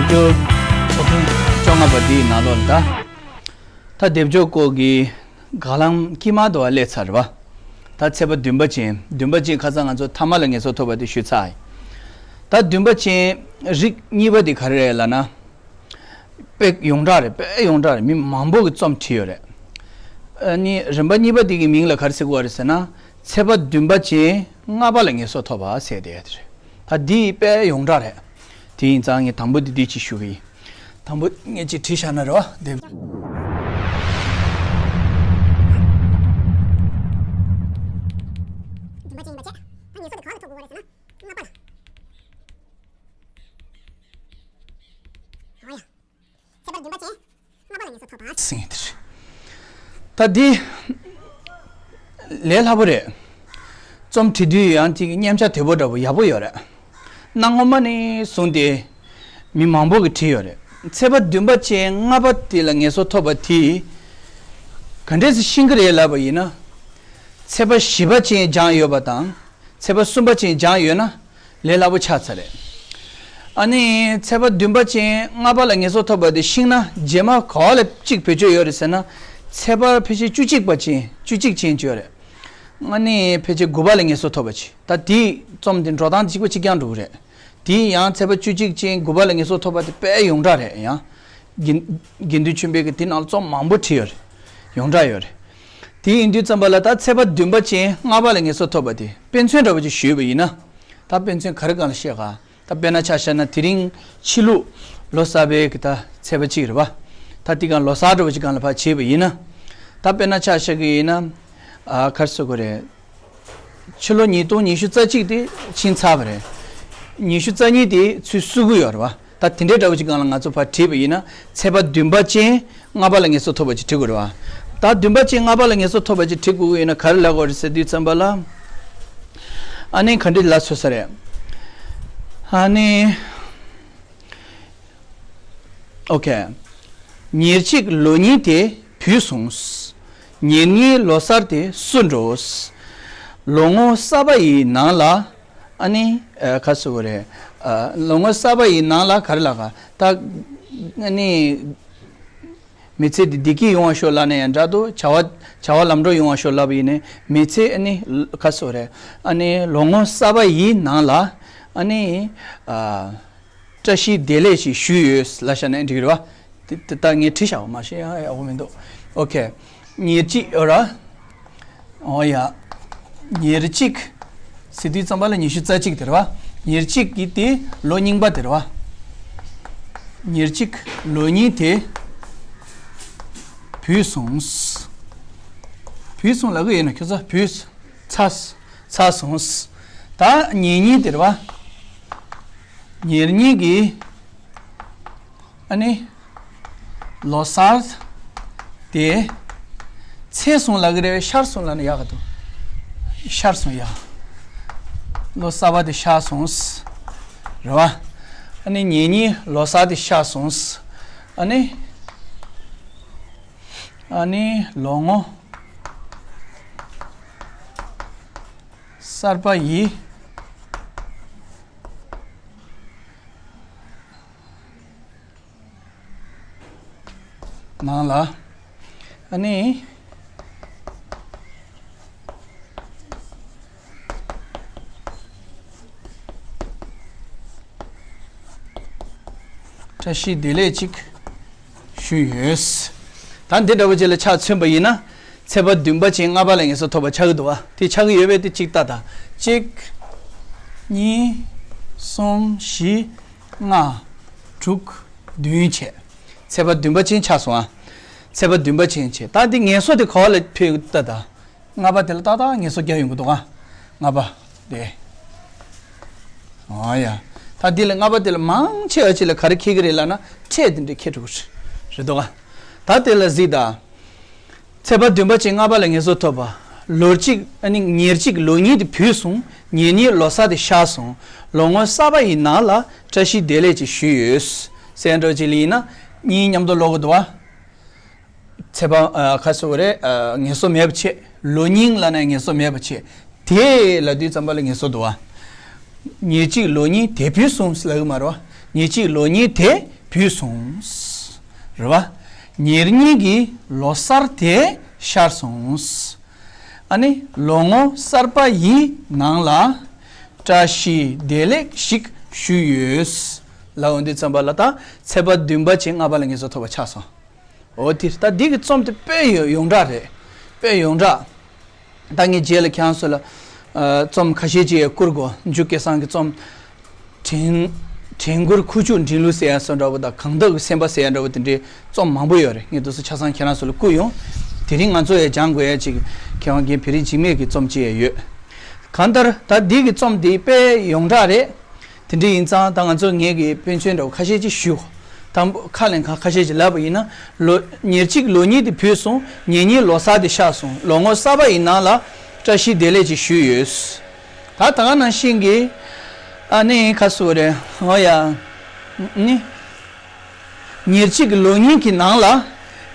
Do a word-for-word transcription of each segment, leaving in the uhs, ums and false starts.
ཚོགས་ཐུན་བཅོ་ལྔ་པ་འདིའི་ནང་ལོགས་ལ་ད། ད་སྡེབ་སྦྱོར་སྐོར་གྱི་ག་ལམ་དཀྱིལ་མ་དུ་བ་སླེབས་ཚར་བ། ད་ཚེས་པ་བདུན་པ་ཅན། བདུན་པ་ཅན་ཁ་སང་ང་ཚོ་ཐ་མ་ལ་ངེས་སོ་ཐོབ་པ་དེ་ཞུས་ཚར་ཡིན། ད་བདུན་པ་ཅན་རིགས་གཉིས་པ་དེ་ག་རེ་རེད་ལབ་ན། དཔེ་ཡོངས་གྲགས་རེད། དཔེ་ཡོངས་གྲགས་རེད། མི་མང་པོ་གི་རྩོམ་བྲིས་ཡོད་རེད། ཨ་ནི་རིམ་པ་གཉིས་པ་དེ་གི་མིང་ལ་ག་རེ་ཟེར་གི་ཡོད་རེད་ཟེར་ན། ཚེས་པ་བདུན་པ་ཅན་ལྔ་པ་ལ་ངེས་སོ་ཐོབ་པ་ཟེར་དེ་རེད། ད་འདི་དཔེ་ཡོངས་གྲགས་རེད། དེ་ཡིན་ཙང་ངས་དང་པོ་འདི་འདི་ཅིག་ཞུ་གི་ཡིན། དང་པོ་ངས་ཅིག་བྲིས་བཞག་ན་རེད་བ། དེ། བདུན་པ་ཅན་ཡིན་པ་བྱས། ད་ངེས་སོ་དེ་ག་ལ་ཐོབ་དགོས་པ་རེད་ཟེར་ན། ལྔ་པ་ལ། འོ་ཡ། ཚེས་པ་བདུན་པ་ཅན་ལྔ་པ་ལ་ངེས་སོ་ཐོབ་པ། ཟིན་དེ་རེད། ད་འདི་ལས་སླ་པོ་རེད། རྩོམ་བྲིས་དུས་ཡང་དེ་གི་མཉམ་བྱ་དོད་པོ་འདྲ་པོ་ཡག་པོ་ཡོད་རེད། གནའ་སྔོན་མ་ནས་བཟུང་སྟེ་མི་མང་པོ་གིས་བྲིས་ཡོད་རེད། ཚེས་པ་བདུན་པ་ཅན་ལྔ་པ་དེ་ལ་ངེས་སོ་ཐོབ་པ་དེ་ག་འདྲས་སེ་ཤེས་ཀྱི་རེད་ལབ་པ་ཡིན་ན། ཚེས་པ་བཞི་པ་ཅན་སྦྱངས་ཡོད་པ་དང་། ཚེས་པ་གསུམ་པ་ཅན་སྦྱངས་ཡོད་ན་ལས་སླ་པོ་ཆགས་ཚར་རེད། ཨ་ནི་ཚེས་པ་བདུན་པ་ཅན་ལྔ་པ་ལ་ངེས་སོ་ཐོབ་པ་དེ་ཤེས་ན་རྗེས་མ་ག་བ་ལ་གཅིག་བེད་སྤྱོད་ཡོད་རེད་ཟེར་ན། ཚེས་པ་ཕལ་ཆེར་བཅུ་གཅིག་པ་ཅན་བཅུ་གཅིག་ཅན་ཅིག་ཡོད་རེད། ཨ་ནི་ཕལ་ཆེར་དགུ་པ་ལ་ངེས་སོ་ཐོབ་པ་ཅིག་ད་དེའི་རྩོམ་དེ་འགྲོ་སྟངས་དེ་གཅིག་པ་གཅིག་རྐྱང་འགྲོ་གི་རེད། དེ་ཡང་ཚེས་པ་བཅུ་གཅིག་ཅན་དགུ་པ་ལ་ངེས་སོ་ཐོབ་པ་དེ་དཔེ་ཡོངས་གྲགས་རེད། ཡང་དགེ་དགེ་འདུན་ཆོས་འཕེལ་གྱིས་དེ་ནང་ལ་རྩོམ་མང་པོ་བྲིས་ཡོད་རེད། ཡོངས་གྲགས་ཡོད་རེད། དེ་ཡིན་དུས་ཙམ་པ་ལ་ད་ཚེས་པ་བདུན་པ་ཅན་ལྔ་པ་ལ་ངེས་སོ་ཐོབ་པ་དེ་དཔེ་མཚོན་འདྲ་པོ་ཅིག་ཞུས་པ་ཡིན་ན། ད་དཔེ་མཚོན་ག་རེ་སྒང་ལ་བཤད་ག་ད་དཔེར་ན་ཆ་བཞག་ན་དེ་རིང་ཕྱི་ལུགས་ལོ་གསར་པའི་གི་ད་ཚེས་པ་གཅིག་རེད་བ། ད་དེ་སྒང་ལོ་གསར་འདྲ་པོ་ཅིག་སྒང་ལ་ཕར་བྱས་པ་ཡིན་ན། ད་དཔེར་ན་ཆ་བཞག་གི་ཡིན་ན། ཨ་ག་རེ་ཟེར་དགོས་རེད། ཕྱི་ལོ་ཉིས་སྟོང་ཉི་ཤུ་རྩ་གཅིག་དེ་ཕྱིན་ཚར་བ་རེད། ཉི་ཤུ་རྩ་གཉིས་དེ་ཚུར་བསུ་གི་ཡོད་རེད་བ། ད་དེ་འདྲའི་འདྲ་བོ་ཅིག་སྒང་ལ་ང་ཚོ་ཕར་བྲིས་པ་ཡིན་ན་ཚེས་པ་བདུན་པ་ཅན་ལྔ་པ་ལ་ངེས་སོ་ཐོབ་པ་ཅིག་བྲི་དགོས་རེད་བ། ད་བདུན་པ་ཅན་ལྔ་པ་ལ་ངེས་སོ་ཐོབ་པ་ཅིག་བྲི་དགོས་ཀྱི་ཡིན་ན་ག་རེ་ལབ་དགོས་རེད་ཟེར་དུས་ཙམ་པ་ལ། ཨ་ནི་ག་འདྲ་ལབ་ཚོད་ས་རེད། ཨ་ནི། ཨོ་ཁེ། ཉེར་གཅིག་ལོ་གཉིས་དེ་བུད་སོང་། ཉེར་གཉིས་ལོ་གསར་དེ་བསུ་འགྲོ། ལོ་ངོ་གསར་པ་ཡི་ནང་ལ། ཨ་ནི་ཨ་ག་རེ་ཟེར་དགོས་རེད། ཨ་ལོ་ངོ་གསར་པ་ཡི་ནང་ལ་ག་རེ་ལབ་ག་ད། ཨ་ནི་མི་ཚེ་འདི་བདེ་སྐྱིད་ཡོང་བ་ཤོག་ལབ་ན་ཡང་འདྲ་འདུག་བྱ་བ་བྱ་བ་ལམ་འགྲོ་ཡོང་བ་ཤོག་ལབ་པ་ཡིན་ནའི་མི་ཚེ་ཨ་ནི་ག་རེ་ཟེར་དགོས་རེད། ཨ་ནི་ལོ་ངོ་གསར་པ་ཡི་ནང་ལ་ཨ་ནི་ཨ། བཀྲ་ཤིས་བདེ་ལེགས་ཤིག་ཞུས་ཡོད་ལབ་བཞག་ན་འགྲིག་གི་རེད་བ། དེ་དེ་ད་ངས་བྲིས་བཞག་པ་མ་གཞི་ཡང་ཡག་པོ་མི་འདུག་ཨོ་ཁེ། ཉེར་གཅིག་ཡོད་ར། ཨོ་ཡ། ཉེར་གཅིག་ཟེར་དུས་ཙམ་པ་ལ་ཉི་ཤུ་རྩ་གཅིག་དེ་རེད་བ། ཉེར་གཅིག་གི་དེ་ལོ་རྙིང་པ་དེ་རེད་བ། ཉེར་གཅིག་ལོ་གཉིས་དེ་བུད་སོང་། བུད་སོང་ལབ་གི་ཡོད་ན་ཁྱོད་ཚོ་བུད། ཚར། ཚར་སོང་། ད་ཉེར་གཉིས་དེ་རེད་བ། ཉེར་གཉིས་ཀྱི་ཨ་ནི་ལོ་གསར་དེ་ཚར་སོང་ལབ་གི་རེད། ཤར་སོང་ལབ་ན་ཡག་ག་འདུག་ཤར་སོང་ཡ། ལོ་གསར་པ་དེ་ཤར་སོང་། རེད་བ། ཨ་ནི་ཉེར་གཉིས་ལོ་གསར་དེ་ཤར་སོང་། ཨ་ནི། ཨ་ནི་ལོ་ངོ་གསར་པ་ཡི་ནང་ལ་ཨ་ནི་བཀྲ་ཤིས་བདེ་ལེགས་ཅིག་ཞུས་ཡོད། ད་འདི་འདྲ་བོ་ཅིག་ལ་ཆ་མཚོན་པ་ཡིན་ན། ཚེས་པ་བདུན་པ་ཅན་ལྔ་པ་ལ་ངེས་སོ་ཐོབ་པ་ཆགས་ཀྱི་འདུག་བ། དེ་ཆགས་ཀྱི་ཡོད་པས་དེ་གཅིག་ལྟ་དང་། གཅིག་གཉིས། གསུམ། བཞི། ལྔ། དྲུག་བདུན་བྱས། ཚེས་པ་བདུན་པ་ཅན་ཆགས་སོང་ཨ། ཚེས་པ་བདུན་པ་ཅན་བྱས། ད་འདི་ངེས་སོ་དེ་ག་བ་ལ་ཕེབས་ལྟ་དང་། ལྔ་པ་དེ་ལ་ཏག་ཏག་ངེས་སོ་རྒྱག་ཡོང་གི་འདུག་ཨ། ལྔ་པ་དེ། ཨོ་ཡ། ད་འདི་ལ་ལྔ་པ་དེ་ལ་མང་ཆེ་བ་ཅིག་ལ་ག་རེ་འཁེལ་གི་རེད་ལབ་ན་ཕྲད་དེ་འདྲ་འཁེལ་འགྲོ་གི་རེད་འདུག་ཨ། ད་དེ་ལ་གཟིགས་དང་། ཚེས་པ་བདུན་པ་ཅན་ལྔ་པ་ལ་ངེས་སོ་ཐོབ་པ། ལོ་གཅིག་ཨ་ནི་ཉེར་གཅིག་ལོ་གཉིས་དེ་བུད་སོང་། ཉེར་གཉིས་ལོ་གསར་དེ་ཤར་སོང་། ལོ་ངོ་གསར་པ་ཡི་ནང་ལ་བཀྲ་ཤིས་བདེ་ལེགས་ཅིག་ཞུས་ཡོད། ཟེར་འདྲ་ཅིག་ལ་ཡིན་ན་གཉིས་མཉམ་དུ་ཀློག་གི་འདུག་བ། ཚེས་པ་ཨ་ག་རེ་ཟེར་དགོས་རེད། ཨ་ངེས་སོ་མེད་པ་བྱས། ལོ་རྙིང་ལབ་ན་ངེས་སོ་མེད་པ་བྱས། དེ་ལབ་དུས་ཙམ་པ་ལ་ངེས་སོ་འདུག་བ། ཉེར་གཅིག་ལོ་གཉིས་དེ་བུད་སོང་ལབ་གི་མ་རེད་བ། ཉེར་གཅིག་ལོ་གཉིས་དེ་ བུད་སོང་། རེད་བ། ཉེར་གཉིས་ཀྱི་ལོ་གསར་དེ་ཤར་སོང་། ཨ་ནི་ལོ་ངོ་གསར་པ་ཡི་ནང་ལ། བཀྲ་ཤིས་བདེ་ལེགས་ཤིག་ཞུས་ཡོད། ལབ་འོང་དུས་ཙམ་པ་ལ་ད་ཚེས་པ་བདུན་པ་ཅིག་ལྔ་པ་ལ་ངེས་སུ་ཐོབ་པ་ཆགས་སོང་། འོ་དེ་ད་འདི་གི་རྩོམ་དེ་དཔེ་ཡོ་ཡོངས་གྲགས་རེད། དཔེ་ཡོངས་གྲགས། ད་ངས་རྗེས་ལ་ཁྱེད་རང་ཚོ་ལ་ཨ་རྩོམ་ཁ་ཤས་ཅིག་ཡང་བསྐུར་གོ། འཇུ་སྐལ་བཟང་གི་རྩོམ། དྲན་དྲན་མགུར་ཁུ་བྱུག་འབྲི་ལུགས་ཟེར་ཡ་སོགས་འདྲ་པོ་དང་། གངས་འདབས་ཀྱི་སེམས་པ་ཟེར་ཡ་འདྲ་པོ་དེ་འདྲའི་རྩོམ་མང་པོ་ཡོད་རེད། ངས་དེ་ཚོ་ཆ་ཚང་ཁྱེད་རང་ཚོ་ལ་བསྐུར་ཡོང་། དེ་རིང་ང་ཚོ་ཡང་སྦྱང་དགོས་ཡ་ཅིག་མཁས་དབང་རྒན་བེ་རི་འཇིགས་མེད་ཀྱི་རྩོམ་ཅིག་ཡང་ཡོད། གང་ལྟར་ད་འདི་གི་རྩོམ་འདི་དཔེ་ཡོངས་གྲགས་རེད། དེ་འདྲ་ཡིན་ཙང་ད་ང་ཚོ་ངེད་ཀྱི་དཔེ་མཚོན་འདྲ་བོ་ཁ་ཤས་ཅིག་ཞུ། དང་པོ་ཁ་ལན་ཁ་ཁ་ཤས་ཅིག་ལབ་པ་ཡིན་ན། ལོ་ཉེར་གཅིག་ལོ་གཉིས་དེ་བུད་སོང་། ཉེར་གཉིས་ལོ་གསར་དེ་ཤར་སོང་། ལོ་ངོ་གསར་པ་ཡི་ནང་ལ་བཀྲ་ཤིས་བདེ་ལེགས་ཅིག་ཞུས་ཡོད། ད་ད་ག་ནང་བཞིན་གྱི་ཨ་ནི་ཁ་སོ་རེད། འོ་ཡ། ནི། ཉེར་གཅིག་གི་ལོ་གཉིས་ཀྱི་ནང་ལ་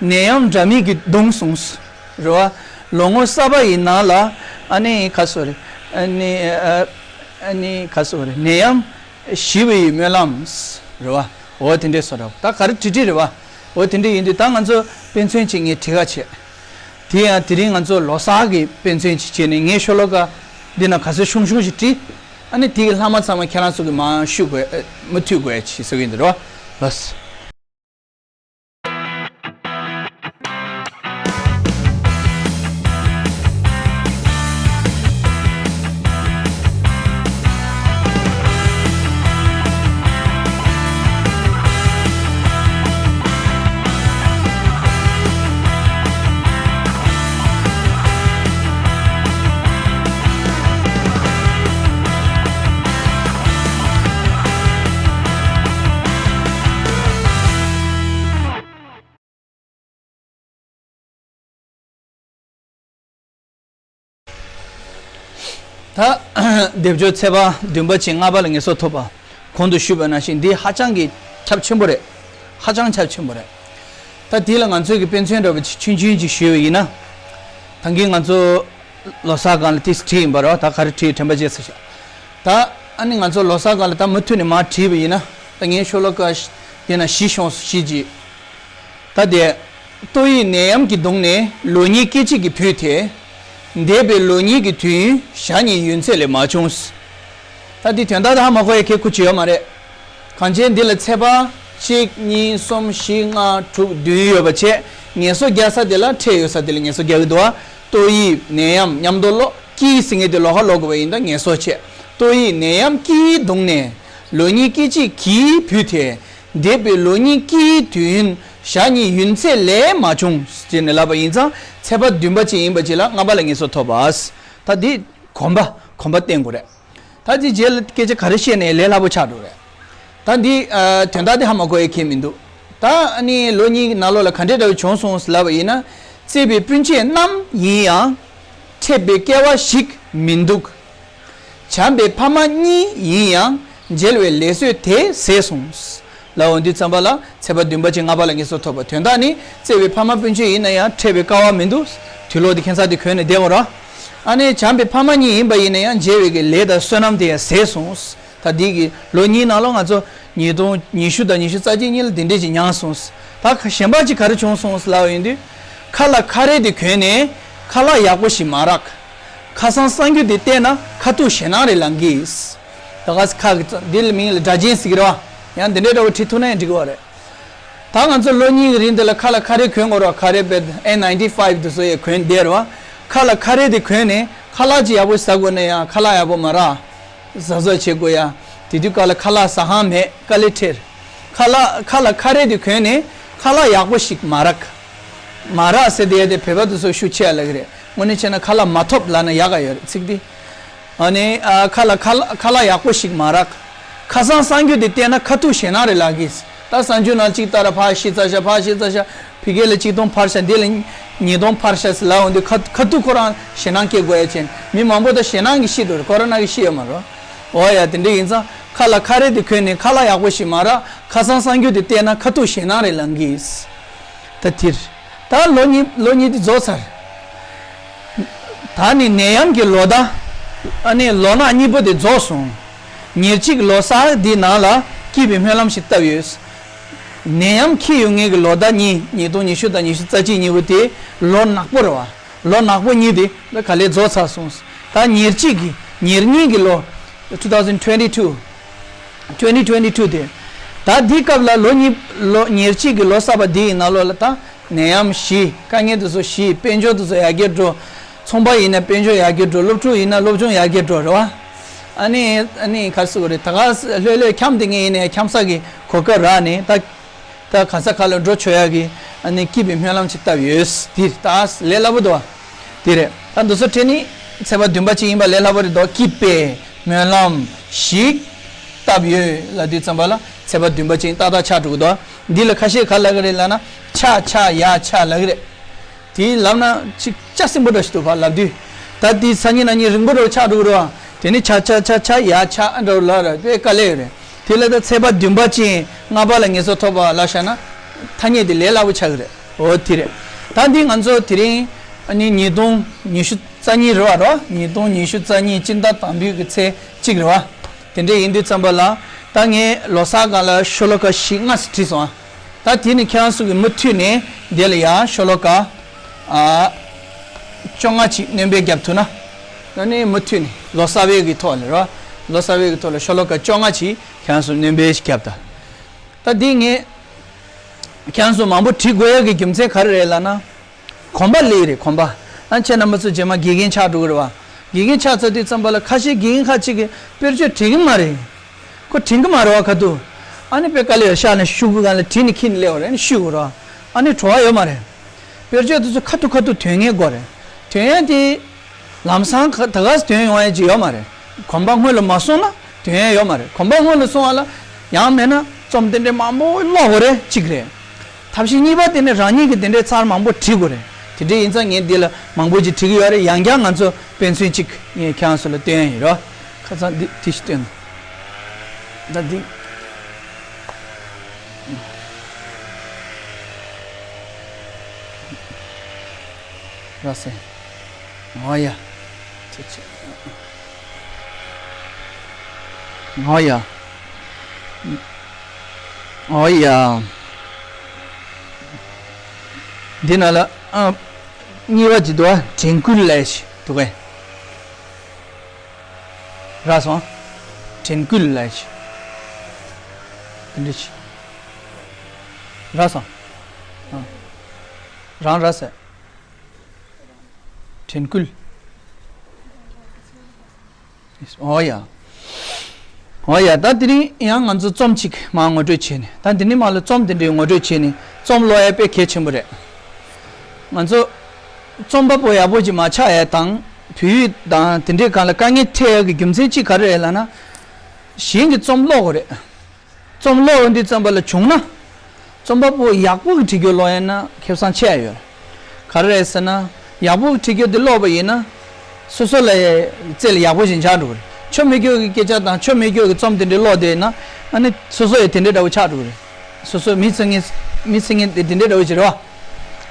ནད་ཡམས་འདྲ་མིན་གྱིས་གདུངས་སོང་། རེད་བ། ལོ་ངོ་གསར་པ་ཡི་ནང་ལ་ཨ་ནི་ཁ་སོ་རེད། ཨ་ནི་ཨ་ཨ་ནི་ཁ་སོ་རེད། ནད་ཡམས་ཞི་བའི་སྨོན་ལམ། རེད་བ། འོ་དེ་འདྲས་སོ་རེད་བ། ད་ག་རེ་བྲིས་བྲིས་རེད་བ། འོ་དེ་འདྲས་ཡིན་དུས་ད་ང་ཚོ་དཔེ་མཚོན་ཅིག་ངས་བྲིས་ཁ་བྱས། དེ་ཡང་དེ་རིང་ང་ཚོ་ལོ་གསར་གྱི་དཔེ་མཚོན་ཅིག་བྱས་ནས་ངས་ཤོ་ལོ་ཀ་འདི་ན་ག་ཚོད་ཤོང་ཤོང་ཞིག་བྲིས། ཨ་ནི་དེ་གི་ལྷག་མ་ཚང་མ་ཁྱེད་རང་ཚོ་གི་མར་ཞུ་དགོས། ཨ་མུ་མཐུད་དགོས་ཡ་ཅིག་ཟེར་གི་ཡིན་འདི་རོ། ལགས། ད་སྡེབ་སྦྱོར་ཚེས་པ་བདུན་པ་ཅིག་ལྔ་པ་ལ་ངེས་སོ་ཐོབ་པ། གོང་དུ་ཞུས་པ་ནང་བཞིན་འདི་ཧ་ཅང་གི་ཁྱབ་ཆེན་པོ་རེད། ཧ་ཅང་ཁྱབ་ཆེན་པོ་རེད། ད་འདི་ལ་ང་ཚོས་ཀྱི་དཔེ་མཚོན་འདྲ་བ་ཅིག་ཆུང་ཆུང་ཅིག་ཞུས་པ་ཡིན་ན། ད་གིན་ང་ཚོ་ལོ་གསར་སྒང་ལ་ཏིས་བྲིས་ཡིན་པ་རེད་བ། ད་ག་རེ་བྲིས་དྲན་པ་བརྗེད་ཚར་ཤག་ད་ཨ་ནི་ང་ཚོ་ལོ་གསར་སྒང་ལ་ད་མུ་མཐུད་ནས་མར་བྲིས་པ་ཡིན་ན། ད་ངའི་ཤོ་ལོ་ཀ་དེ་ན་བཞི་ཤོང་བཞི་ཅིག་ད་དེ། ཏོག་དབྱིབས་ནད་ཡམས་ཀྱིས་གདུངས་ནས་ལོ་ཉེར་སྐད་ཅིག་གིས་བུད་དེ། འདས་པའི་ལོ་གཉིས་ཀྱི་དུས་ཡུན་ཞག་གཉིས་ཡུན་ཚད་ལས་མ་བྱུང་། ད་འདི་དོན་དག་ད་ཧ་མ་གོ་ཡ་གལ་ཁུ་ཅི་ཡོད་མ་རེད། གང་ཅི་འདི་ལ་ཚེས་པ་གཅིག་གཉིས་གསུམ་བཞི་ལྔ་དྲུག་བདུན་ཡོད་པ་བྱས། ངལ་གསོ་རྒྱག་ས་དེ་ལ་ཁྲལ་ཡོད་ས་དེ་ལ་ངལ་གསོ་རྒྱག་གི་འདུག་བ། ཏོག་དབྱིབས་ནད་ཡམས་མཉམ་དུ་ལོག་ཀྱིས་ཟེར་མཁན་དེ་ལོགས་ཀ་ལོག་དགོས་པ་ཡིན། ད་ངལ་གསོ་བྱས། ཏོག་དབྱིབས་ནད་ཡམས་ཀྱིས་གདུངས་ནས་ལོ་ཉེར་སྐད་ཅིག་གིས་བུད་དེ། འདས་པའི་ལོ་གཉིས་ཀྱི་དུས་ཡུན་ཞག་གཉིས་ཡུན་ཚད་ལས་མ་བྱུང་ཅེས་ནས་ལབ་པ་ཡིན་ཙང་ཚེས་པ་བདུན་པ་ཅིག་ཡིན་པ་ཅིག་ལ་ལྔ་པ་ལ་ངལ་གསོ་ཐོབ་པ། ད་འདི་གོམས་པ་གོམས་པ་བསྟན་དགོས་རེད། ད་འདི་རྗེས་ལ་སྐད་ཆ་ག་རེ་བཤད་ནས་ལས་སླ་པོ་ཆགས་འགྲོ་རེད། ད་འདི་ཨ་དོན་དག་འདི་ཧ་མ་གོ་ཡ་གལ་མི་འདུག་ད་ཨ་ནི་ལོ་གཉིས་ཀྱི་ནང་ལོགས་ལ་ག་འདྲས་འདྲ་བོ་བྱུང་སོང་ལབ་པ་ཡིན་ན། བརྩེགས་པའི་སྤུན་མཆེད་རྣམས་ཡིན་ཡང་འཕྲད་པའི་སྐལ་བ་ཞིག་མི་འདུག་བྱམས་པའི་ཕ་མ་གཉིས་ཡིན་ཡང་མཇལ་བའི་ལས་བསོད་དེ་ཟད་སོང་། ལབ་འོང་དུས་ཙམ་པ་ལ་ཚེས་པ་བདུན་པ་ཅིག་ལྔ་པ་ལ་ངལ་གསོ་ཐོབ་པ། དོན་དག་ནི་བརྩེ་བའི་ཕ་མ་སྤུན་མཆེད་ཡིན་ན་ཡང་འཕྲད་པའི་སྐལ་བ་མི་འདུག་དུས་ལོག་དེ་ཁྱད་མཚར་དེ་གོན་ནས་བསྡད་འོ་ར། ཨ་ནེ་བྱམས་པའི་ཕ་མ་གཉིས་ཡིན་པ་ཡིན་ན་ཡང་མཇལ་བའི་གི་ལས་དང་བསོད་ནམས་དེ་ཡང་ཟད་སོང་། ད་འདི་གི་ལོ་གཉིས་ནང་ལོགས་ང་ཚོ་ཉིས་སྟོང་ཉི་ཤུ་དང་ཉི་ཤུ་རྩ་གཅིག་གཉིས་ལ་འདི་འདྲས་ཅིག་མྱངས་སོང་། ད་གཞན་པ་ཅིག་ག་རེ་བྱུང་སོང་ལབ་ཡོང་དུས། ཁ་ལག་ཁ་རས་དེ་གོན་ནས་ཁ་ལག་ཡག་པོ་ཞིག་མ་རག་ཁ་སང་གསར་འགྱུར་དེ་བལྟས་ན་ཁ་ཐུག་ཞེད་སྣང་རེ་ལངས་གི། ད་ག་ཁ་གི་འདི་ལ་མིང་ལ་སྒྲ་གཅན་ཟེར་གི་རེད་བ། ཡང་འདི་འདྲའི་འདྲ་བོ་བྲིས་ཐུབ་ན་ཡང་འགྲིག་གི་བ་རེད། ད་ང་ཚོ་ལོ་གཉིས་ཀྱི་རིང་འདི་ལ་ཁ་ལག་ཁ་རས་གོན་དགོས་རེད་བ། ཁ་རས་དཔེ་ཨེན་ནའིན་ཊི་ཕའིབ་དེ་ཚོ་ཡང་གོན་བསྡད་རེད་བ། ཁ་ལག་ཁ་རས་དེ་གོན་ནས་ཁ་ལག་ཅིག་ཡག་པོ་ཟ་དགོས་ན་ཡང་ཁ་ལག་ཡག་པོ་མ་རག་ཟ་ཟོ་བྱེད་དགོས་ཡ། དེ་དུས་སྐབས་ལ་ཁ་ལག་ཟ་ཁང་མེད། དཀའ་ལས་འཕྲད། ཁ་ལག་ཁ་ལག་ཁ་རས་དེ་གོན་ནས་ཁ་ལག་ཡག་པོ་ཞིག་མ་རག་མ་རག་ཟེར་དེ་ཡ་དེ་བོད་པ་དེ་ཚོ་ཤུགས་ཆེ་ཡ་ལབ་གི་རེད། དངོས་གནས་བྱས་ན་ཁ་ལག་མ་ཐོབ་ལབ་ན་ཡག་ག་ཡོད་རེད་ཚིག་དེ། ཨ་ནི་ཨ་ཁ་ལག་ཁ་ལག་ཁ་ལག་ཡག་པོ་ཞིག་མ་རག་ཁ་སང་གསར་འགྱུར་དེ་བལྟས་ན་ཁ་ཐུག་ཞེད་སྣང་རེ་ལངས་གི། ད་གསར་འགྱུར་ནང་གཅིག་ལྟར་ཕར་ཤི་ཚར་ཤག་ཕར་ཤི་ཚར་ཤག་ཕ་གི་ལ་གཅིག་སྟོང་ཕར་ཤག་འདི་ལ་ཉིས་སྟོང་ཕར་ཤག་ཟེར་ལབ་འོང་དུས་ཁ་ཁ་ཐུག་ཁོ་རང་ཞེད་སྣང་སྐྱེ་དགོས་ཡ་ཅན། མི་མང་པོ་ད་ཞེད་སྣང་གིས་ཤི་འདུག་ཁོ་རོ་ན་གིས་ཤི་ཡོད་མ་རེད། འོ་ཡ་དེ་འདྲ་ཡིན་ཙང་ཁ་ལག་ཁ་རས་དེ་གོན་ནས་ཁ་ལག་ཡག་པོ་ཞིག་མ་རག་ཁ་སང་གསར་འགྱུར་དེ་བལྟས་ན་ཁ་ཐུག་ཞེད་སྣང་རེ་ལངས་གི། ད་དེར། ད་ལོ་གཉིས་ལོ་གཉིས་དེ་རྫོགས་ཚར། ད་ནི་ནད་ཡམས་ཀྱི་ལོ་ཟླ། ཨ་ནི་ལོ་ནག་གཉིས་པོ་དེ་རྫོགས་སོང་། ཉེར་གཅིག་ལོ་གསར་འདིའི་ནང་ལ་སྐྱིད་པའི་སྨོན་ལམ་ཞིག་བཏབ་ཡོད། ནད་ཡམས་འཁྱེར་ཡོང་མཁན་གྱི་ལོ་ཟླ་གཉིས། ཉིས་སྟོང་ཉི་ཤུ་དང་ཉི་ཤུ་རྩ་གཅིག་གཉིས་པོ་དེ་ལོ་ནག་པོ་རེད་བ། ལོ་ནག་པོ་གཉིས་དེ་ད་ག་ལེར་རྫོགས་ཚར་སོང་། ད་ཉེར་གཅིག་གི་ཉེར་གཉིས་ཀྱི་ལོ། two thousand twenty two twenty twenty two དེ། ད་འདི་སྐབས་ལ་ལོ་གཉིས། ལོ་ཉེར་གཅིག་གི་ལོ་གསར་པ་འདི་ཡི་ནང་ལོགས་ལ་ད་ནད་ཡམས་ཞི། དཀའ་ངལ་དེ་ཚོ་ཞི། དཔལ་འབྱོར་དེ་ཚོ་ཡར་རྒྱས་འགྲོ། ཚོང་པ་ཡིན་ན་དཔལ་འབྱོར་ཡར་རྒྱས་འགྲོ། སློབ་ཕྲུག་ཡིན་ན་སློབ་སྦྱོང་ཡར་རྒྱས་འགྲོ་རེད་བ། ཨ་ནི་ཨ་ནི་ག་རེ་ཟེར་དགོས་རེད། ད་ག་ལྷོད་ལྷོད་འཁྱམས་བསྡད་མཁན་ཡིན་ནའི་འཁྱམས་ས་གི་གོ་སྐབས་རག་ནས། ད་ད་ག་ས་ག་ལ་འགྲོ་ཆོག་ཡག་གི་ཨ་ནི་སྐྱིད་པའི་སྨོན་ལམ་ཅིག་བཏབ་ཡོད། དེ་ད་ལས་སླ་པོ་འདུག་བ། དེ་རེད། ད་འདི་ཚོ་དྲན་ནས་ཚེས་པ་བདུན་པ་ཅིག་ཡིན་པ་ལས་སླ་པོ་རེད་དོ། སྐྱིད་པའི་སྨོན་ལམ་ཞིག་བཏབ་ཡོད་ལབ་དུས་ཙམ་པ་ལ་ཚེས་པ་བདུན་པ་ཅིག་ཏག་ཏག་ཆགས་འགྲོ་གི་འདུག་འདི་ལ་ཁ་ཤས་ག་ལབ་གི་རེད་ལབ་ན། ཆ་ཆ་ཡ་ཆ་ལབ་གི་རེད། དེ་ལབ་ན་ཅིག་སྐྱ་སིང་པོ་འདྲ་ཞིག་འདུག་ཕར་ལབ་དུས། ད་དེ་སང་ཉིན་གནངས་ཉིན་རིང་པོ་འདྲ་ཆགས་འགྲོ་གི་རེད་བ། དེ་ནི་ཆ་ཆ་ཆ་ཆ་ཡ་ཆ་འདྲ་ལབ་ར་དཔེ་དཀའ་ལས་ཡོད་རེད། དེ་ལ་ད་ཚེས་པ་བདུན་པ་ཅན་ལྔ་པ་ལ་ངེས་སུ་ཐོབ་པ་ལབ་བཞག་ན་ཐ་སྙད་དེ་ལས་སླ་པོ་ཆགས་ཀྱི་རེད། འོ་དེ་རེད། ད་འདི་ང་ཚོ་དེ་རིང་ཨ་ནི་ཉིས་སྟོང་ཉི་ཤུ་རྩ་གཉིས་རེད་བ། རོ། ཉིས་སྟོང་ཉི་ཤུ་རྩ་གཉིས་སྤྱི་ཟླ་དང་པོའི་གི་ཚེས་གཅིག་རེད་བ། དེ་འདྲ་ཡིན་དུས་ཙམ་པ་ལ་ད་ངས་ལོ་གསར་སྒང་ལ་ཤོ་ལོ་ཀ་བཞི་ལྔ་ཙམ་བྲིས་སོང་ཨ། ད་དེ་ནི་ཁྱེད་རང་ཚོ་གིས་མུ་མཐུད་ནས་འདི་ལ་ཡང་ཤོ་ལོ་ཀ་ཨ་བཅོ་ལྔ་ཅིག་སྣོན་པ་བརྒྱབ་ཐུབ་ན། ད་ནི་མུ་མཐུད་ནས་ལོ་གསར་པའི་གི་ཐོག་ལ་རོ། ལོ་གསར་པའི་གི་ཐོག་ལ་ཤོ་ལོ་ཀ་བཅོ་ལྔ་ཅིག་ཁྱེད་རང་ཚོ་སྣོན་པ་ཞིག་བརྒྱབ་ད། ད་འདི་ངས་ཁྱེད་རང་ཚོ་མང་པོ་བྲིས་དགོས་ཡག་གི་རྒྱུ་མཚན་ག་རེ་རེད་ལབ་ན། གོམ་པ་སླེབས་རེད། གོམ་པ། ཨ་ཁྱེད་རྣམ་པ་ཚོ་རྗེས་མ་དགེ་རྒན་ཆགས་འགྲོ་གི་རེད་བ། དགེ་རྒན་ཆགས་ཚར་དུས་ཙམ་པ་ལ་ཁ་ཤས་དགེ་རྒན་ཁག་ཅིག་གིས་དཔེར་བརྗོད་འགྲིག་གི་མ་རེད། ཁོ་དྲན་གི་མ་རེད་བ། ཁ་ཐུག་ཨ་ནི་དཔེ་དཀའ་ལས་ཤག་ནས་ཤུ་གུ་གང་ལ་བྲིས་ནས་ཁྱེར་ནས་སླེབས་པ་རེད། ཨ་ནི་ཤུ་གུ་ར། ཨ་ནི་བྲོ་བ་ཡོད་མ་རེད། དཔེར་བརྗོད་དེ་ཚོ་ཁ་ཐུག་ཁ་ཐུག་དོན་གཉེར་དགོས་རེད། དོན་ཡ་དེ་ལམ་སང་ཁ་ད་ག་སེ་དོན་ཡོང་ཡ་ཅིག་ཡོད་མ་རེད། གོམ་པ་སྔོན་ལ་མ་སོང་ན་དོན་ཡ་ཡོད་མ་རེད། གོམ་པ་སྔོན་ལ་སོང་བ་ལ་ཡང་མེད་ན་རྩོམ་དེ་འདྲའི་མང་པོ་ཀློག་དགོས་རེད་གཅིག་རེད། ཐབས་ཤེས་གཉིས་པ་དེ་ནི་རང་ཉིད་ཀྱིས་དེ་འདྲའི་ཚར་མང་པོ་བྲིས་དགོས་རེད། དེ་འདྲའི་ཡིན་ཙང་ངས་འདི་ལ་མང་པོ་ཅིག་བྲིས་ཀྱི་ཡོད་རེད། ཡང་བསྐྱར་ང་ཚོ་དཔེ་མཚོན་གཅིག་ངས་ཁྱེད་རང་ཚོ་ལ་སྟོན་ཡ་ཡིན་རོ། ཁ་སང་འདི་དེ་ཞིག་སྟོན། ད་འདི་ར་སེ། ཨོ་ཡ། ཅི་ཅི། ཨོ་ཡ། ཨོ་ཡ། འདི་ན་ལ་ཨ་གཉིས་པ་ཅིག་འདུག་ཨ། དྲན་སྐུལ་ལས་ཤིག་འདུག་གས། རག་སོང་། དྲན་སྐུལ་ལས་ཤིག་འདི་འདྲ་ཞིག་རག་སོང་། ཨ། རང་རག་སོང་། དྲན་སྐུལ། ཨོ་ཡ། ཨོ་ཡ། ད་དེ་རིང་ཡང་ང་ཚོ་རྩོམ་གཅིག་མར་ངོ་སྤྲོད་བྱས་ནས། ད་འདི་ནས་མར་ལ་རྩོམ་དེ་འདྲའི་ངོ་སྤྲོད་བྱས་ནས་རྩོམ་ཀློག་ཡ་དཔེ་གལ་ཆེན་པོ་རེད། ང་ཚོ་རྩོམ་པ་པོ་ཡག་པོ་ཅིག་མ་ཆགས་ཡ་དང་། བོད་ཡིག་དང་དེ་འདྲའི་སྒང་ལ་དཀའ་ངལ་འཕྲད་ཡ་གི་རྒྱུ་མཚན་གཅིག་ག་རེ་རེད་ལབ་ན། གཞན་གྱི་རྩོམ་ཀློག་དགོས་རེད། རྩོམ་ཀློག་འོང་དུས་ཙམ་པ་ལ་བྱུང་ན། རྩོམ་པ་པོ་ཡག་པོ་གི་བྲིས་རྒྱུ་ཀློག་ཡིན་ན་ཁེ་བཟང་ཆེ་ཡ་ཡོད། ག་རེ་རེད་ཟེར་ན། ཡག་པོ་གི་བྲིས་རྒྱུ་དེ་ཀློག་པ་ཡིན་ན། སོ་སོ་ལ་རྩེ་ལ་ཡག་པོ་ཞིག་ཆགས་འགྲོ་གི་རེད། ཆོ་མེད་རྒྱུ་གི་སྐད་ཆ་དང་ཆོ་མེད་རྒྱུ་གི་རྩོམ་དེ་འདྲ་ཀློག་བསྡད་ན། ཨ་ནི་སོ་སོ་ཡང་དེ་འདྲ་འདྲ་བོ་ཆགས་འགྲོ་གི་རེད། སོ་སོ་མི་ཚེ་ངན། མི་ཚེ་ངན་དེ་དེ་འདྲ་འདྲ་བོ་ཞིག་རེད་བ།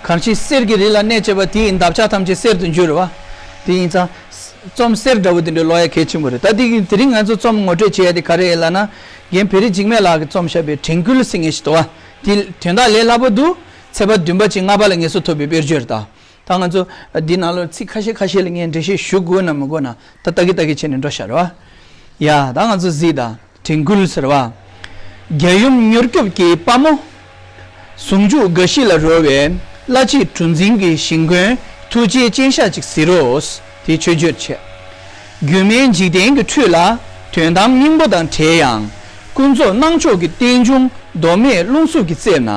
གང་ཞིག་གསེར་གྱི་རི་ལ་གནས་བཅས་པ། དེ་ཡི་འདབ་ཆགས་ཐམས་ཅད་གསེར་དུ་འགྱུར་བ། དེ་ཡིན་ཙང་། རྩོམ་གསེར་འདྲ་བོ་དེ་འདྲ་ཀློག་ཡ་གལ་ཆེན་པོ་རེད། ད་དེ་གི་དེ་རིང་ང་ཚོ་རྩོམ་ངོ་སྤྲོད་བྱེད་ཡ་དེ་ག་རེ་ཡིན་ལབ་ན། རྒན་བེ་རི་འཇིགས་མེད་ལགས་ཀྱིས་རྩོམ་བཞག་པའི་དྲན་སྐུལ་ཟེར་མཁན་ཞིག་འདུག་བ། དེ་དོན་དག་ལས་སླ་པོ་འདུག་ཚེས་པ་བདུན་པ་ཅིག་ལྔ་པ་ལ་ངེས་སུ་ཐོབ་པའི་དཔེར་བརྗོད་རེད་ད། ད་ང་ཚོ་འདི་ནང་ལོགས་ཚིག་ཁ་ཤས་ཁ་ཤས་ལ་ངས་འགྲེལ་བཤད་ཞུ་དགོས་ན་མི་དགོས་ན་ད་ལྟ་གི་ལྟ་གི་བྱས་ནས་འགྲོ་བཞག་རེད་བ། ཡ། ད་ང་ཚོ་གཟིགས་དང་། དྲན་སྐུལ་ཟེར་བ། རྒྱལ་ཡུམ་མྱུར་སྐྱོབ་ཀྱི་དཔའ་མོ། ཟུང་འཇུག་དགའ་བཞི་ལ་རོལ་བའི། བླ་མཆེད་གྲུ་འཛིན་གྱི་ཞིང་མགོན། ཐུགས་རྗེའི་སྤྱན་ཤག་ཅིག་གཟིགས་རོགས། དེ་མཆོད་བརྗོད་བྱས། སྒྱུ་མའི་འཇིག་རྟེན་གྱི་ཁྲོད་ལ། དོན་དམ་སྙིང་པོ་དང་བྲལ་ཡང་། ཀུན་རྫོབ་སྣང་ཕྱོགས་ཀྱི་རྟེན་འབྱུང་། མདོ་སྨད་རླུང་འཚུབ་ཀྱི་རྩེ་ན།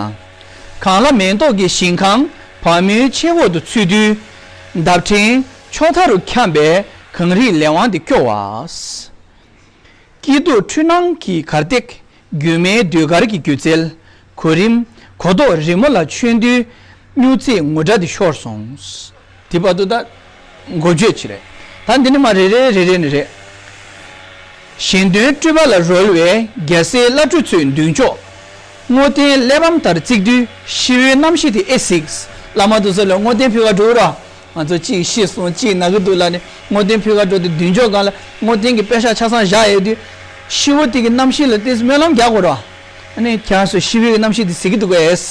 གངས་ལ་མེ་ཏོག་གི་ཞིང་ཁམས། བ་མོའི་ཆེ་འོག་ཏུ་ཚུད་དུས། འདབ་ཕྲེང་ཕྱོགས་མཐའ་རུ་འཁྱམས་པའི། གངས་རིའི་ལས་དབང་དེ་སྐྱོ་བ། སྐྱིད་སྡུག་འཁྲུལ་སྣང་གི་གར་སྟེགས། སྒྱུ་མའི་ཟློས་གར་གྱི་སྒྱུ་རྩལ། གོ་རིམ་གོ་ལྡོག་རི་མོ་ལ་ཆོས་འདུལ། སྨྱུག་རྩེའི་ངུ་སྒྲ་དེ་ཤོར་སོང་། དེ་བར་དུ་ད་འགོ་བརྗོད་ཅིག་རེད། ད་འདི་ནས་མར་རེ་རེ་རེ་རེ་ནས་རེད། གཞན་དོན་སྤྲུལ་པ་ལ་རོལ་བའི། རྒྱལ་སྲས་བླ་སྤྲུལ་ཚོའི་མདུན་ཅོག་སྔོ་ལྡན་གླེགས་བམ་ལྟར་བརྩིགས་དུས། ཤི་བོའི་རྣམ་ཤེས་དེ་ཨེ་གཟིགས། བླ་མ་དེ་ཚོ་ལ་སྔོ་ལྡན་ཕུལ་ག་འགྲོ་ར། ང་ཚོ་གཅིག་ཤི་སོང་གཅིག་ན་གི་འདུག་ལབ་ནས་སྔོ་ལྡན་ཕུལ་ག་འགྲོ་དུས་མདུན་ཅོག་སྒང་ལ་སྔོ་ལྡན་གྱི་པད་ཤག་ཆ་ཚང་བཞག་ཡོད་དུས། ཤི་བོ་དེ་གི་རྣམ་ཤེས་ལ་ཏོག་ཙམ་སྨོན་ལམ་རྒྱག་དགོས་ར། ཨ་ནི་ཁྱེད་རང་ཚོས་ཤི་བའི་རྣམ་ཤེས་དེ་གཟིགས་ཀྱི་འདུག་གས།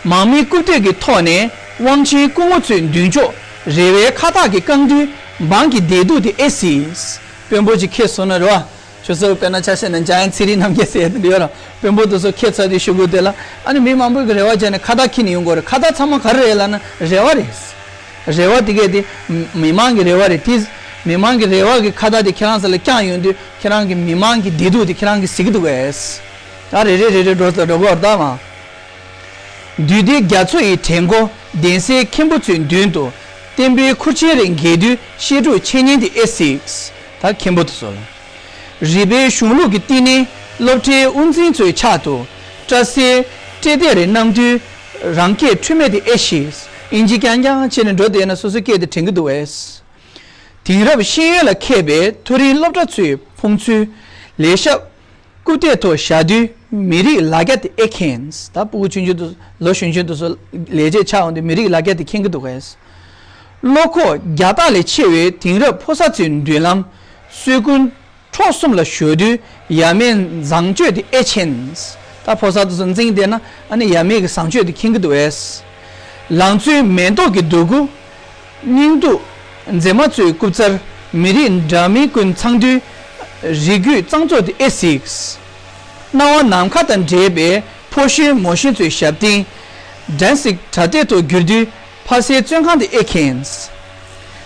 མང་མིའི་རྐུབ་སྟེགས་ཀྱི་ཐོག་ནས་དབང་ཆེན་སྐུ་ངོ་ཚོའི་མདུན་ཅོག་རེ་བའི་ཁ་བཏགས་ཀྱིས་བཀང་དུས། འབངས་ཀྱི་བདེ་སྡུག་དེ་ཨེ་སྲིད། དཔོན་པོ་ཅིག་ཁྱེར་སོང་ན་རེད་བ། ཁྱོད་ཚོ་དཔེར་ན་ཆ་བཞག་ན་འཇམ་དབྱངས་ཚེ་རིང་རྣམ་རྒྱལ་ཟེར་ཡ་དེ་འདྲ་ཡོད་ར། དཔོན་པོ་དེ་ཚོ་ཁྱེར་ཚར་དུས་གཞུག་གུ་དེ་ལ་ཨ་ནི་མི་མང་པོ་གི་རེ་བ་བྱས་ནས་ཁ་བཏགས་འཁྱེར་ནས་ཡོང་དགོས་རེད། ཁ་བཏགས་ཚང་མ་ག་རེ་རེད་ལབ་ན་རེ་བ་རེད། རེ་བ་དེ་གས་དེ་མི་མང་གི་རེ་བ་རེད་དེ། མི་མང་གི་རེ་བ་གི་ཁ་བཏགས་དེ་ཁྱེད་རང་ཚོ་ལ་བརྐྱངས་ཡོང་དུས་ཁྱེད་རང་གི་མི་མང་གི་བདེ་སྡུག་དེ་ཁྱེད་རང་གིས་གཟིགས་ཀྱི་འདུག་གས། ད་རེ་རེ་རེ་རེ་འགྲོ་འགྲོ་དགོས་རེད་ད་མ། འདུས་སྡེ་རྒྱ་མཚོ་ཡི་བྲན་མགོ་གདན་སའི་མཁན་པོ་ཚོའི་མདུན་དུ་བསྟན་པའི་ཁུར་ཆེན་རེ་འགེལ་དུས་བཤད་སྒྲུབ་འཆད་ཉན་དེ་ཨེ་གཟིགས། ད་མཁན་པོ་དེ་ཚོ་ལ། རིག་པའི་གཞུང་ལུགས་ཀྱི་བསྟི་གནས་སློབ་གྲྭའི་དབུ་འཛིན་ཚོའི་ཕྱག་ཏུ་སྐྲ་སེར་སྤྲེལ་ལྡེ་རེ་བསྣམས་དུས་རང་སྐད་འཁྲུལ་མེད་དེ་ཨེ་གཟིགས། ཨིན་ཇི་རྐྱང་རྐྱང་བྱས་ནས་འགྲོ་བསྡད་ན་སོ་སོའི་སྐད་དེ་དྲན་གྱི་འདུག་གས། དེང་རབས་ཤེས་ཡོན་ལ་མཁས་པའི་མཐོ་རིམ་སློབ་གྲྭ་ཚོའི་ཕུང་ཚུལ་ལས་ཞབས་སྐུ་སྟེགས་ཐོག་བཞག་དུས་མི་རིགས་ལ་རྒྱ་དེ་ཨེ་མཁྱེན། ད་སྤུ་གུ་ཆུང་ཆུང་དུ་ལོ་གཞོན་གཞོན་དུ་སོ་ལས་བྱེད་ཆགས་འོང་དུས་མི་རིགས་ལ་རྒྱ་དེ་མཁྱེན་གྱི་འདུག་གས། བློ་ཁོག་རྒྱ་སྟག་ལས་ཆེ་བའི་དེང་རབས་ཕོ་གསར་ཚོའི་མདུན་ལམ་སྲོལ་རྒྱུན་འཕྲོག་གསུམ་ལ་གཞོལ་དུས་ཡབ་མེས་བཟང་སྤྱོད་དེ་ཨེ་མཁྱེན། ད་ཕོ་གསར་དེ་ཚོ་འཛིང་བསྡད་ན་ཨ་ནི་ཡབ་མེས་ཀྱི་བཟང་སྤྱོད་དེ་མཁྱེན་གྱི་འདུག་གས། ལང་ཚོའི་མེ་ཏོག་གི་འདོད་རྒུ། སྙིང་སྡུག་མཛེས་མ་ཚོའི་རྐུབ་རྩར་མི་རིགས་འདྲ་མིན་ཀུན་ཚང་དུས་རིགས་རྒྱུད་གཙང་བཙོག་དེ་ཨེ་གཟིགས། སྣང་བ་ནམ་མཁའ་དང་འདྲེས་པའི་ཕོ་གཞོན་མོ་གཞོན་ཚོའི་ཞབས་བརྟན་འགྲན་ཞིག་གྲ་སྒྲིག་ཏུ་གྱུར་དུས་ཕ་སའི་བཙོན་ཁང་དེ་ཨེ་མཁྱེན།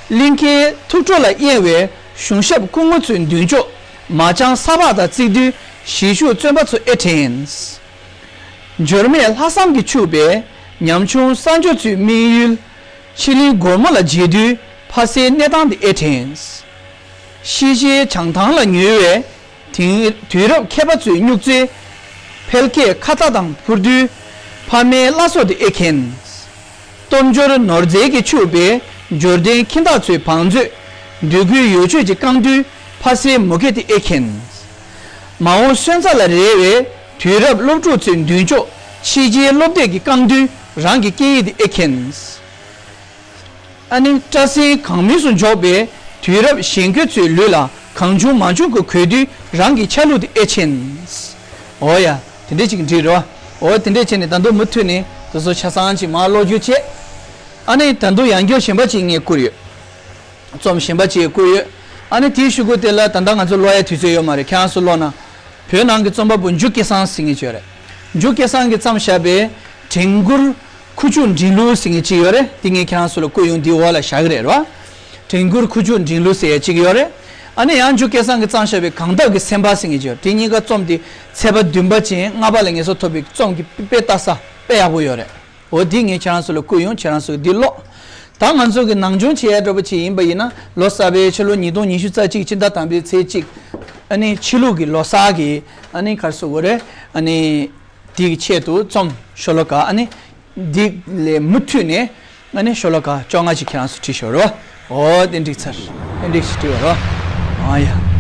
གླིང་ཁའི་ཐུགས་སྤྲོ་ལ་གཡེང་བའི་གཞུང་ཞབས་སྐུ་ངོ་ཚོའི་མདུན་ཅོག་མ་ཅང་ས་ཕག་དང་བརྩིགས་དུས་གཞིས་བཞུགས་བཙོན་པ་ཚོ་ཨེ་དྲན། འབྱོར་མེད་ལྷག་བསམ་གྱིས་ཕྱུག་པའི་ཉམ་ཆུང་གསར་འབྱོར་ཚོའི་དམིགས་ཡུལ་ཕྱི་གླིང་སྒོར་མོ་ལ་བརྗེས་དུས་ཕ་སའི་གནས་སྟངས་དེ་ཨེ་དྲན། ཤེས་བྱའི་བྱང་ཐང་ལ་ཉུལ་བའི་དེང་དུས་རབས་མཁས་པ་ཚོའི་སྨྱུག་རྩེ་འཕེལ་སྐད་ཁ་བཏགས་དང་འཕུར་དུས་ཕ་མའི་བླ་སྲོག་དེ་ཨེ་མཁྱེན། སྟོབས་འབྱོར་ནོར་རྫས་ཀྱིས་ཕྱུག་པའི་འབྱོར་ལྡན་ཁྱིམ་བདག་ཚོའི་བང་མཛོད་འདོད་རྒུའི་ཡོ་བྱད་ཀྱིས་བཀང་དུས་ཕ་སའི་མུ་གེ་དེ་ཨེ་མཁྱེན། མ་འོངས་སོན་རྩ་ལ་རེ་བའི་དུས་རབས་སློབ་ཕྲུག་ཚོའི་མདུན་ཅོག་ཕྱི་རྒྱལ་སློབ་དེབ་ཀྱིས་བཀང་དུས་རང་གི་སྐད་ཡིག་དེ་ཨེ་མཁྱེན། ཨ་ནི་སྐྲ་སེན་གང་མུས་སུ་འཇོག་པའི་དུས་རབས་གཞོན་སྐྱེས་ཚོའི་ལུས་ལ་གང་བྱུང་མང་བྱུང་གིས་གོས་དུས་རང་གི་ཆ་ལུགས་དེ་ཨེ་མཁྱེན། འོ་ཡ། དེ་འདྲས་ཅིག་འགྲིག་རེད་བ། འོ་དེ་འདྲས་བྱས་ནས་ད་དུང་མུ་མཐུད་ནས་དེ་ཚོ་ཆ་ཚང་ཅིག་མར་ཀློག་རྒྱུ་བྱས། ཨ་ནི་ད་དུང་ཡང་བསྐྱར་གཞན་པ་ཅིག་ངས་བསྐུར་ཡོད། རྩོམ་གཞན་པ་ཅིག་བསྐུར་ཡོད། ཨ་ནི་དེའི་གཞུག་གུ་དེ་ལ་ད་ལྟ་ང་ཚོ་ཀློག་ཡའི་དུས་ཚོད་ཡོད་མ་རེད། ཁྱེད་རང་ཚོ་ཀློག་ན། བོད་ནང་གི་རྩོམ་པ་པོ་འཇུ་སྐལ་བཟང་ཟེར་མཁན་ཅིག་ཡོད་རེད། འཇུ་སྐལ་བཟང་གིས་བརྩམས་བཞག་པའི་དྲན་མགུར་ཁུ་བྱུག་མགྲིན་གླུ་ཟེར་མཁན་ཅིག་ཡོད་རེད། དེ་ངས་ཁྱེད་རང་ཚོ་ལ་བསྐུར་ཡོང་། དེའི་འོག་ལ་བཞག་གི་རེད་རོ། དྲན་མགུར་ཁུ་བྱུག་མགྲིན་གླུ་ཟེར་ཡ་ཅིག་ཡོད་རེད། ཨ་ནི་ཡང་འཇུ་སྐལ་བཟང་གིས་བརྩམས་བཞག་པའི་གངས་འདབས་ཀྱི་སེམས་པ་ཟེར་མཁན་ཅིག་ཡོད་རེད། དེ་གཉིས་ཀ་རྩོམ་དེ་ཚེག་བར་བདུན་པ་ཅན་ལྔ་པ་ལ་ངེས་གསོལ་ཐོབ་པའི་རྩོམ་གྱི་དཔེ་ལྟ་ས་དཔེ་ཡག་པོ་ཡོད་རེད། འོ་འདི་ངས་ཁྱེད་རང་ཚོ་ལ་བསྐུར་ཡོང་། ཁྱེད་རང་ཚོས་འདི་ཀློག་ད་ང་ཚོ་གི་ནང་སྦྱོང་བྱེད་ཡ་འདྲ་པོ་ཅིག་ཡིན་པ་ཡིན་ན་ལོ་གསར་པའི་ཕྱི་ལོ་ཉིས་སྟོང་ཉི་ཤུ་རྩ་གཅིག་སྤྱི་ཟླ་དང་པོའི་ཚེས་གཅིག་ཨ་ནི་ཕྱི་ལུགས་ཀྱི་ལོ་གསར་གྱི་ཨ་ནི་ག་རེ་ཟེར་དགོས་རེད། ཨ་ནི་འདི་གི་ཆེད་དུ་རྩོམ་ཤོ་ལོ་ཀ་ཨ་ནི་འདི་ལས་མུ་མཐུད་ནས་ཨ་ནི་ཤོ་ལོ་ཀ་བཅོ་ལྔ་ཅིག་ཁྱེད་རང་ཚོ་བྲིས་ཤོག་རོ། འོ་དེ་འགྲིག་ཚར། དེ་འགྲིག་ཞིག་བྲིས་པ་རོ། ཨ་ཡ།